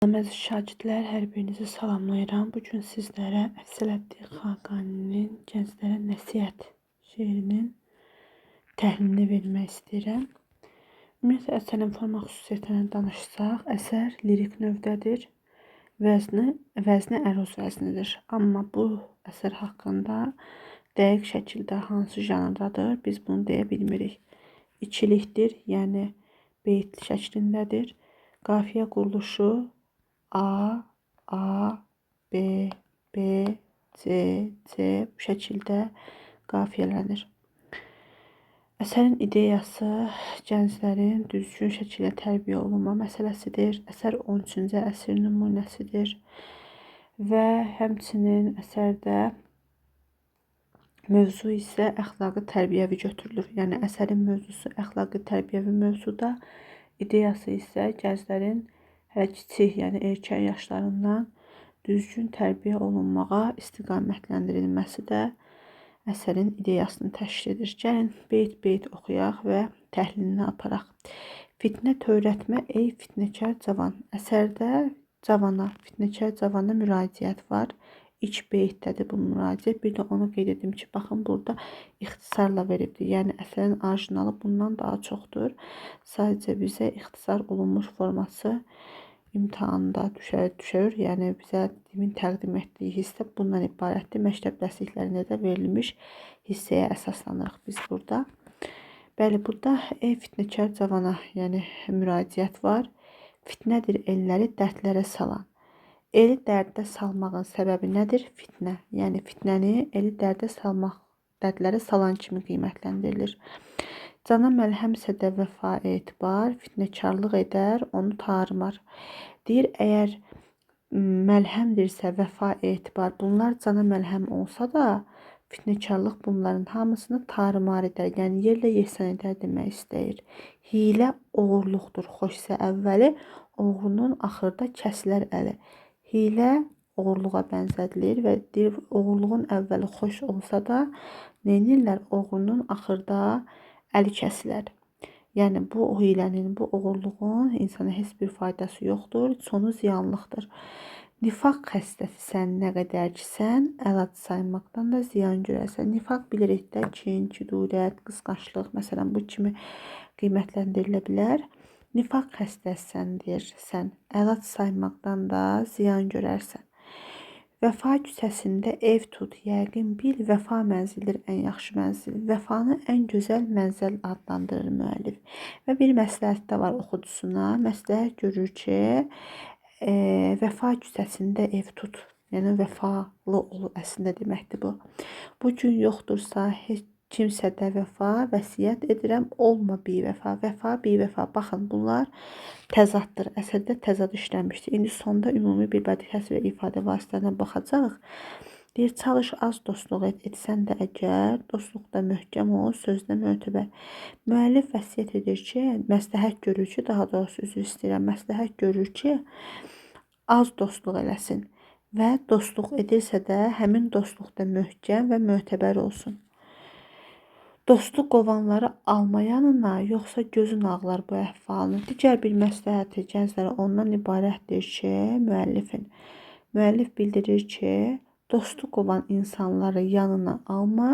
Əziz şagirdlər, hər birinizi salamlayıram. Bu gün sizlərə Əfzələddin Xaqaninin Gənclərə Nəsihət şeirinin təhlilini vermək istəyirəm. Ümumiyyətlə, əsərin forma xüsusiyyətlərindən danışsaq, əsər lirik növdədir. Vəzni əruz vəznidir. Amma bu əsər haqqında dəqiq şəkildə hansı janrdadır, biz bunu deyə bilmirik. İkilikdir, yəni beytli şəklindədir. Qafiyə quruluşu A, A, B, B, C, C bu şəkildə qafiyələnir. Əsərin ideyası gənclərin düzgün şəkildə tərbiyə olunma məsələsidir. Əsər 13-cü əsr nümunəsidir və həmçinin əsərdə mövzu isə əxlaqi tərbiyəvi götürülür. Yəni əsərin mövzusu əxlaqi tərbiyəvi mövzuda, ideyası isə gənclərin hələ kiçik, yəni erkən yaşlarından düzgün tərbiyə olunmağa istiqamətləndirilməsi də əsərin ideyasını təşkil edir. Gəlin beyt-beyt oxuyaq və təhlilini aparaq. Fitnə törətmə ey fitnəkar cavan. Əsərdə cavana, fitnəkar cavana müraciət var. İlk beytdədir bu müraciət. Bir də onu qeyd edim ki, baxın burada ixtisarla veribdir. Yəni əsərin orijinalı bundan daha çoxdur. Sadəcə bizə ixtisar olunmuş forması imtahanda düşür. Yəni bizə demin təqdim etdiyi hissə bundan ibarətdir. Məktəb dərsliklərində də verilmiş hissəyə əsaslanırıq biz burada. Bəli, burada ey fitnəkar cavana, yəni müraciət var. Fitnədir elləri dərdlərə salan. Eli dərdə salmağın səbəbi nədir? Fitnə. Yəni fitnəni eli dərdə salmaq, dərdlərə salan kimi qiymətləndirilir. Cana məlhəmsə də vəfa etibar, fitnəkarlıq edər, onu tarımar. Deyir, əgər məlhəmdirsə vəfa etibar, bunlar cana məlhəm olsa da, fitnəkarlıq bunların hamısını tarımar edər, yəni yerlə yeksan edər demək istəyir. Hiylə oğurluqdur, xoşsa əvvəli, oğrunun axırda kəsilər əli. Hiylə oğurluğa bənzədilir və deyir, oğurluğun əvvəli xoş olsa da, neynirlər? Oğrunun axırda əli kəsilər. Yəni bu hilənin, bu oğurluğun insana heç bir faydası yoxdur, sonu ziyanlıqdır. Nifaq xəstəsisən nə qədər ki sən, əlac saymaqdan da ziyan görərsən. Nifaq bilirik də, kin, kudurət, qısqanclıq, məsələn, bu kimi qiymətləndirilə bilər. Nifaq xəstəsisən deyir sən, əlac saymaqdan da ziyan görərsən. Vəfa küçəsində ev tut, yəqin bil, vəfa mənzildir ən yaxşı mənzil. Vəfanı ən gözəl mənzil adlandırır müəllif. Və bir məsləhət də var oxucusuna. Məsləhət görür ki, vəfa küçəsində ev tut. Yəni vəfalı ol əslində deməkdir bu. Bu gün yoxdursa heç kimsədə vəfa, vəsiyyət edirəm, olma bivəfa. Vəfa, bivəfa. Baxın, bunlar təzaddır. Əsərdə təzad işlənmişdir. İndi sonda ümumi bir bədii təsvir və ifadə vasitələrinə baxacağıq. Deyir, çalış az dostluq et, etsən də əgər, dostluqda möhkəm ol, sözdə mötəbər. Müəllif vəsiyyət edir ki, məsləhət görür ki, daha doğrusu üzr istəyirəm, məsləhət görür ki, az dostluq eləsin və dostluq edirsə də həmin dostluqda möhkəm və mötəbər olsun. Dostu qovanları alma yanına, yoxsa gözün ağlar bu əhvalını. Digər bir məsləhəti gənclərə ondan ibarətdir ki, müəllifin. Müəllif bildirir ki, dostu qovan insanları yanına alma,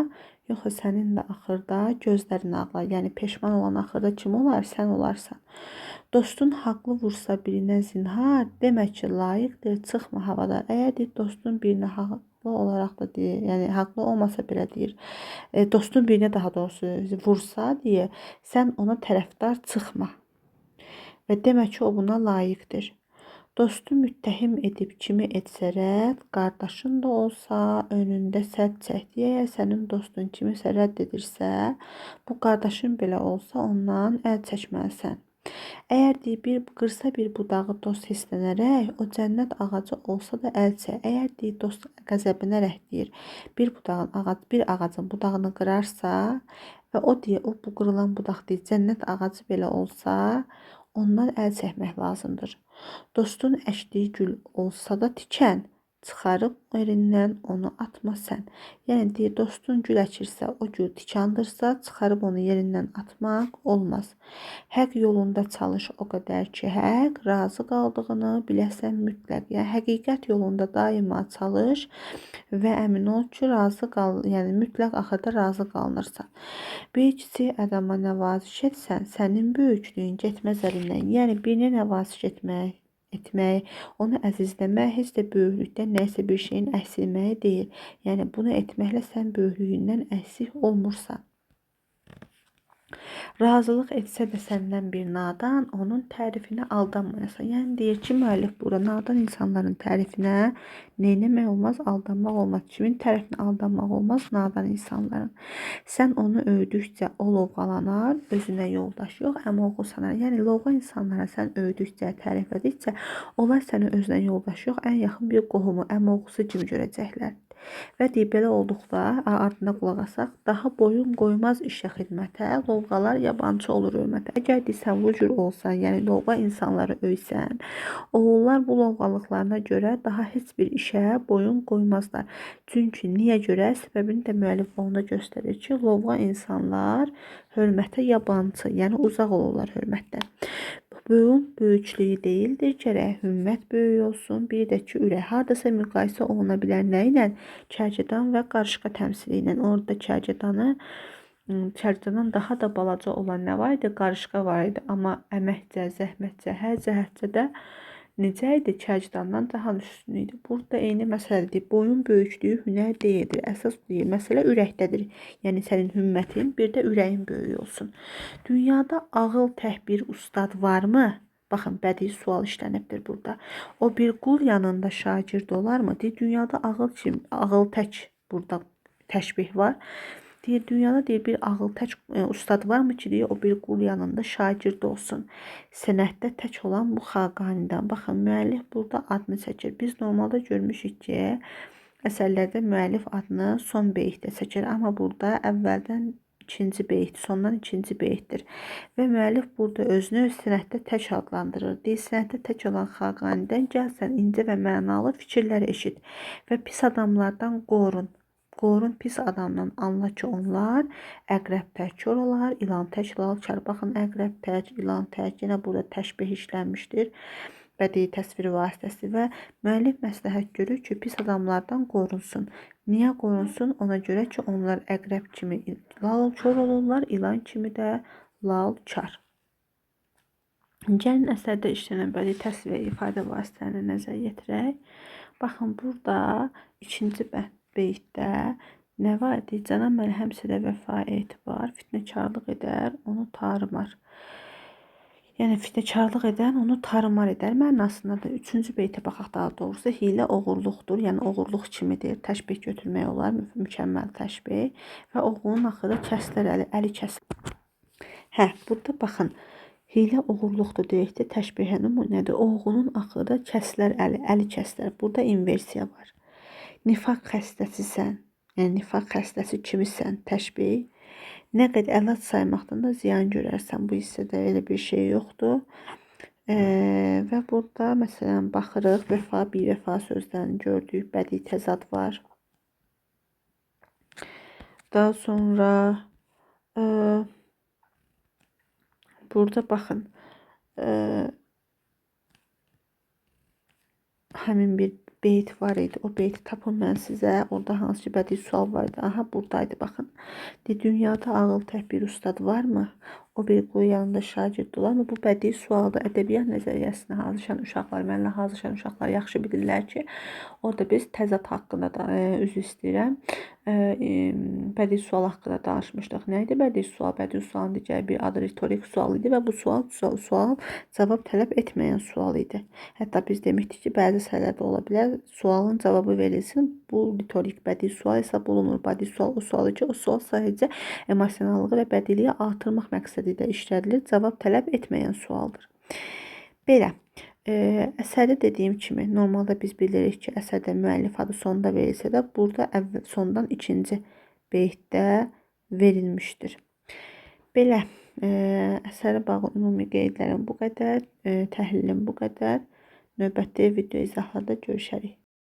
yoxsa sənin də axırda gözlərin ağlar. Yəni peşman olan axırda kim olar? Sən olarsan. Dostun haqlı vursa birinə zinhar, demə ki, layiqdir, çıxma havada. Əgər deyir, dostun birinə haqlı olaraq da deyir, yəni haqlı olmasa belə deyir, dostun birinə daha doğrusu vursa deyə, sən ona tərəfdar çıxma və demə ki, o buna layiqdir. Dostu müttəhim edib kimi etsə rədd, qardaşın da olsa önündə sədd çək. Əgər sənin dostun kimisə rədd edirsə, bu qardaşın belə olsa ondan əl çəkməlisən. Əgər deyir, bir qırsa bir budağı dost hisslənərək, o cənnət ağacı olsa da əl çək. Əgər deyir, dost qəzəblənərək deyir, bir budağın ağac, bir ağacın budağını qırarsa və o deyir, o bu qırılan budaq deyir, cənnət ağacı belə olsa, ondan əl çəkmək lazımdır. Dostun əkdiyi gül olsa da tikən, Çıxarıb yerindən onu atma sən. Yəni deyir, dostun gül əkirsə, o gül tikandırsa, çıxarıb onu yerindən atmaq olmaz. Həq yolunda çalış o qədər ki, həq razı qaldığını biləsən mütləq. Yəni həqiqət yolunda daima çalış və əmin ol ki, razı qal, yəni mütləq axırda razı qalınırsan. Bir kiçik adama nəvaziş etsən, sənin böyüklüyün getməz əlindən. Yəni birinə nəvaziş etmək, onu əzizləmək heç də böyüklükdən nəsə bir şeyin əksilməyi deyil. Yəni bunu etməklə sən böyüklüyündən əksik olmursan. Razılıq etsə də səndən bir nadan, onun tərifinə aldanmayasan. Yəni deyir ki, müəllif burada nadan insanların tərifinə neynəmək olmaz? Aldanmaq olmaz. Kimin tərifinə aldanmaq olmaz? Nadan insanların. Sən onu övdükcə o lovğalanar, özünə yoldaş yox, əmoğlu sanar. Yəni lovğa insanlara sən övdükcə, təriflədikcə, onlar səni özünə yoldaş yox, ən yaxın bir qohumu, əmoğlusu kimi görəcəklər. Və deyib, belə olduqda, ardına qulaq asaq, daha boyun qoymaz işə xidmətə, lovğalar yabancı olur hörmətə. Əgər deyirsən, bu cür olsan, yəni lovğa insanları öysən, onlar bu lovğalıqlarına görə daha heç bir işə boyun qoymazlar. Çünki niyə görə? Səbəbini də müəllif onda göstərir ki, lovğa insanlar hörmətə yabancı, yəni uzaq olurlar hörmətdən. Boyun böyüklüyü deyildir, gərək hümmət böyük olsun, bir də ki, ürək. Hardasa müqayisə oluna bilər nə ilə? Kərkədan və qarışqa təmsili ilə. Orada kərkədandan daha da balaca olan nə var idi? Qarışqa var idi. Amma əməkcə, zəhmətcə, hər cəhətcə də necə idi? Kərkədandan daha üstün idi. Burada eyni məsələdir. Boyun böyüklüyü hünər deyildir. Əsas deyil. Məsələ ürəkdədir. Yəni sənin hümmətin, bir də ürəyin böyük olsun. Dünyada ağıl tək bir ustad varmı? Baxın, bədii sual işlənibdir burada. O bir qul yanında şagird olarmı? Deyir, dünyada ağıl tək burada təşbih var. Deyir, dünyada deyir, bir ağıl tək ustad varmı ki, deyir, o bir qul yanında şagird olsun. Sənətdə tək olan bu Xaqanidən. Baxın, müəllif burada adını çəkir. Biz normalda görmüşük ki, əsərlərdə müəllif adını son beytdə çəkir. Amma burada əvvəldən ikinci beyt, sondan ikinci beytdir. Və müəllif burada özünü sənətdə tək adlandırır. Deyir, sənətdə tək olan Xaqanidən gəl sən incə və mənalı fikirlər eşit və pis adamlardan qorun. Qorun pis adamdan, anla ki, onlar əqrəb tək kor olar, ilan tək lalkar. Baxın, əqrəb tək, ilan tək, yenə burada təşbih işlənmişdir. Bədii təsvir vasitəsi və müəllif məsləhət görür ki, pis adamlardan qorunsun. Niyə qorunsun? Ona görə ki, onlar əqrəb kimi lal kor olurlar, ilan kimi də lalkar. Gəlin əsərdə işlənən bədii təsvir və ifadə vasitələrinə nəzər yetirək. Baxın, burada ikinci beytdə nə var idi? Cana məlhəmsə də vəfa etibar, fitnəkarlıq edər, onu tarımar. Yəni, fitnəkarlıq edən onu tarımar edər mənasındadır. Üçüncü beytə baxaq daha doğrusu. Hiylə oğurluqdur, yəni oğurluq kimidir. Təşbih götürmək olar, mükəmməl təşbih. Və oğurun axırda kəsilər əli, əli kəsilər. Hə, burada baxın. Hiylə oğurluqdur deyək də, təşbihə nümunədir. Oğurun axırda kəsilər əli, əli kəsilər. Burada inversiya var. Nifaq xəstəsisən, yəni nifaq xəstəsi kimisən, təşbih. Nə qədər əlac saymaqdan da ziyan görərsən, bu hissədə elə bir şey yoxdur. Və burada məsələn baxırıq, vəfa, bivəfa sözlərini gördük, bədii təzad var. Daha sonra burada baxın, həmin bir beyt var idi. O beyti tapın mən sizə. Orada hansı ki bədii sual var idi. Aha, buradaydı baxın. Deyir, dünyada ağıl tək bir ustad varmı? O bir qul yanında şagird olarmı? Bu bədii sualda ədəbiyyat nəzəriyyəsinə hazırlaşan uşaqlar, mənimlə hazırlaşan uşaqlar yaxşı bilirlər ki, orada biz təzad haqqında da, üzr istəyirəm, bədii sual haqqında danışmışdıq. Nə idi bədii sual? Bədii sualın digər bir adı ritorik sual idi və bu sual cavab tələb etməyən sual idi. Hətta biz demişdik ki, bəzi əsərlərdə ola bilər, sualın cavabı verilsin. Bu ritorik bədii sual hesab olunmur. Bədii sual o sual ki, o sual sadəcə emosionallığı və bədiiliyi artırmaq məqsədi ilə işlədilir. Cavab tələb etməyən sualdır. Belə, əsərdə dediyim kimi, normalda biz bilirik ki, əsərdə müəllif adı sonda verilsə də, burada sondan ikinci beytdə verilmişdir. Belə, əsərə bağlı ümumi qeydlərim bu qədər, təhlilim bu qədər. Növbəti video izahlarda görüşərik.